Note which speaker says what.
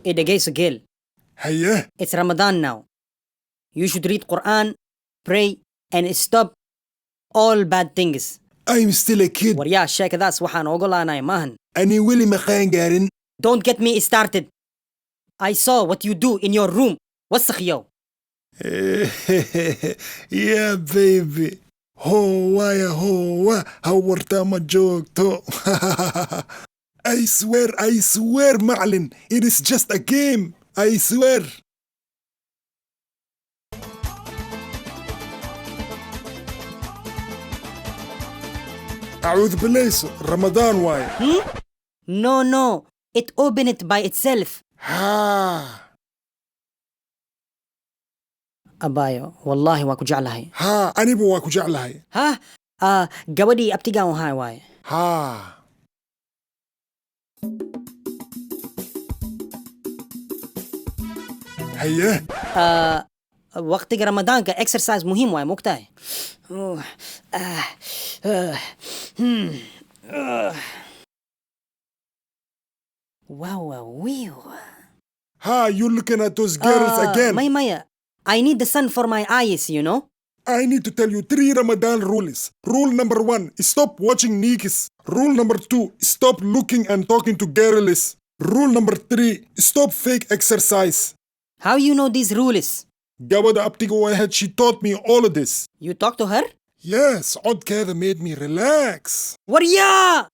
Speaker 1: dhegayso geel.
Speaker 2: haye
Speaker 1: It's Ramadan now. You should read Quran, pray, and stop all bad things.
Speaker 2: I'm still a kid.
Speaker 1: Waryaa sheekadaas waxaan ogolaanay maahan.
Speaker 2: Ani weli ma qaangaarin.
Speaker 1: Don't get me started. I saw what you do in your room. Wasakh yow.
Speaker 2: Yeah, baby. Hoa, hawarta ma joogto. I swear, Macalin. It is just a game. I swear. أعوذ بالله رمضان واي.
Speaker 1: No. It opened it by itself.
Speaker 2: ها
Speaker 1: Abayo, wallahi waa ku jeclahay.
Speaker 2: aniba waa ku jeclahay.
Speaker 1: Gabadhii abtigaan wahay waaye.
Speaker 2: haye
Speaker 1: Waqtiga Ramadaanka exercise muhiim waaye mogtahay. Wow.
Speaker 2: you're looking at those girls again.
Speaker 1: Maya. I need the sun for my eyes, you know?
Speaker 2: I need to tell you 3 Ramadan rules. Rule number 1, stop watching niggas. Rule number 2, stop looking and talking to girls. Rule number 3, stop fake exercise.
Speaker 1: How you know these rules?
Speaker 2: Gabada abtiga wahed, she taught me all of this.
Speaker 1: You talk to her?
Speaker 2: Yes, عود كذا made me relax.
Speaker 1: Waryaa!